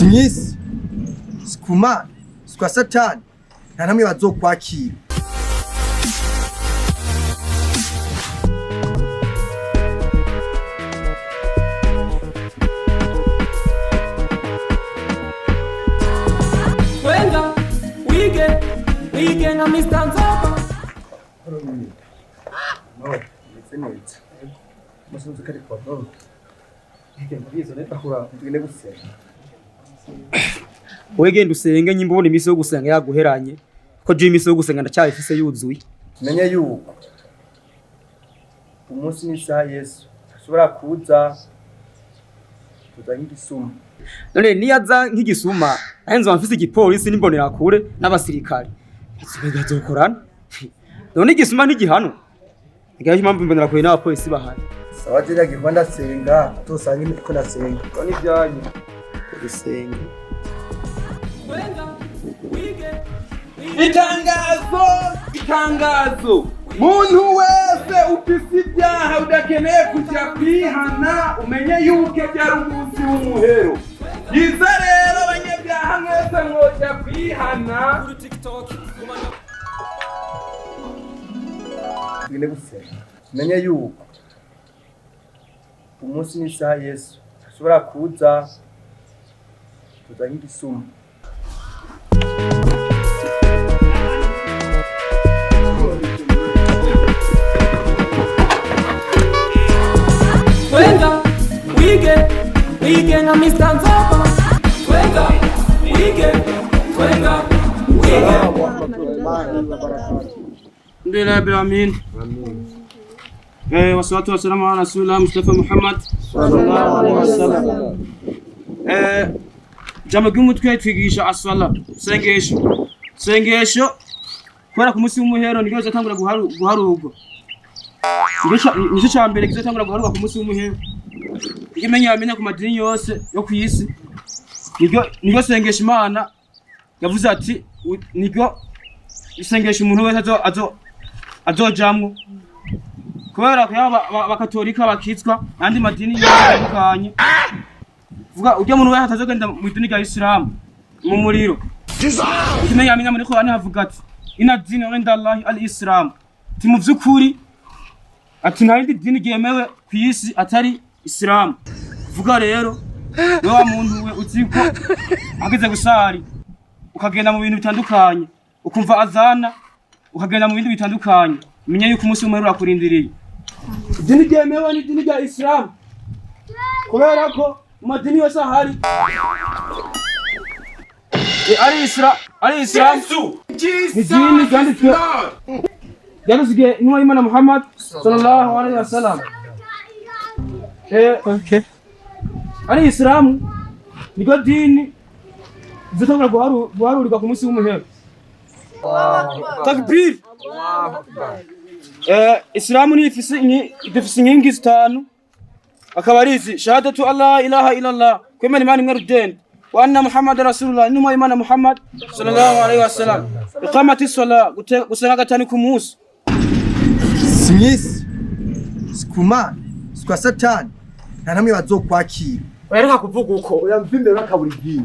Si mw'isi, si ku Mana, si kwa Satani, nta namwe bazokwakira. Wenga, wige, wige na Mr. Nzoba. Wowe genda usenge nyimba ubona iminsi yo gusenga yaguheranye, ko je iminsi yo gusenga ndacyayifise yuzuye. Menye yuko umunsi n'isaha Yesu ashobora kuza kuza nk'igisuma. None niyaza nk'igisuma, naye nzoba mfise igipolisi n'imbonerakure n'abasirikare. Bazokorana. None igisuma ntigihanwa. Ngiyo impamvu imbonerakure n'abapolisi bahari. Sawa, je nagiye kuba ndasenga tosanga ko ndasenga Ko n'ivyanyu. Gusenga. Wenga, wige, wige. Itangazo, itangazo! Muntu wese ufise ibyaha udakeneye kuja kwihana, umenye yuko ejo ari umunsi w'umuhero. Byiza rero abanyabyaha mwese mwoja kwihana. Kuri TikTok, kumana Tugende gusenga. Menye yuko umunsi n'isaha Yesu ashobora kuza kuza nk'igisuma. Wenga, wige, wige na Mr. Nzoba. Wenga, wige, wenga, wige. Alhamdulillah rabbil alamin. Wassalatu wassalamu ala rasulillah Mustafa Muhammad sallallahu alaihi wasallam. Jambo ry'umutwe twigisha aswala, sengesho. Sengesho kubera ku munsi w'umuhero niryo rizatangura guharurwa. Nico ca mbere kizotangura guharurwa ku munsi w'umuhero. Ikimenyi yamenya ku madini yose yo kw'isi. Niryo sengesho Imana yavuze ati niryo isengesho umuntu wese azo azojamwo, kubera ko yaba abakatolika bakizwa andi madini yose atandukanye, vuga urya muntu wese atazogenda mu idini rya Isilamu mu muriro. Ikimenya yamenya muri Korani havuga ati ina dini inda Allahi al Islam, ati mu vy'ukuri ati nta rindi dini ryemewe ku isi atari Isilamu. Vuga rero wewe wa muntu we uzi ko ageze gusari ukagenda mu bintu bitandukanye, ukumva azana ukagenda mu bindi bitandukanye, menya yuko umunsi umwe urakurindiriye. Idini ryemewe ni idini rya Isilamu, kubera ko mu madini yose ahari ari Isilamu ni idini ryanditswe ryanditswe intumwa y'Imana Muhammad sallallahu alaihi wasallam. Ari Isilamu niryo dini zitangura guharurirwa ku munsi w'umuhero. Takbir! Isilamu ni ifise idufise inkingi zitanu, akaba ari izi: shahadatu alla ilaha illallah, kwemera Imana imwe rudende, wa anna Muhammadan rasulullah, intumwa y'Imana Muhammad sallallahu alaihi wasallam, iqamati sala, gusenga gatanu ku munsi. Si mw'isi, si ku Mana, si kwa Satani, nta namwe bazokwakira. Oya, reka kuvuga uko. Oya, mva imbere bakabura igihe.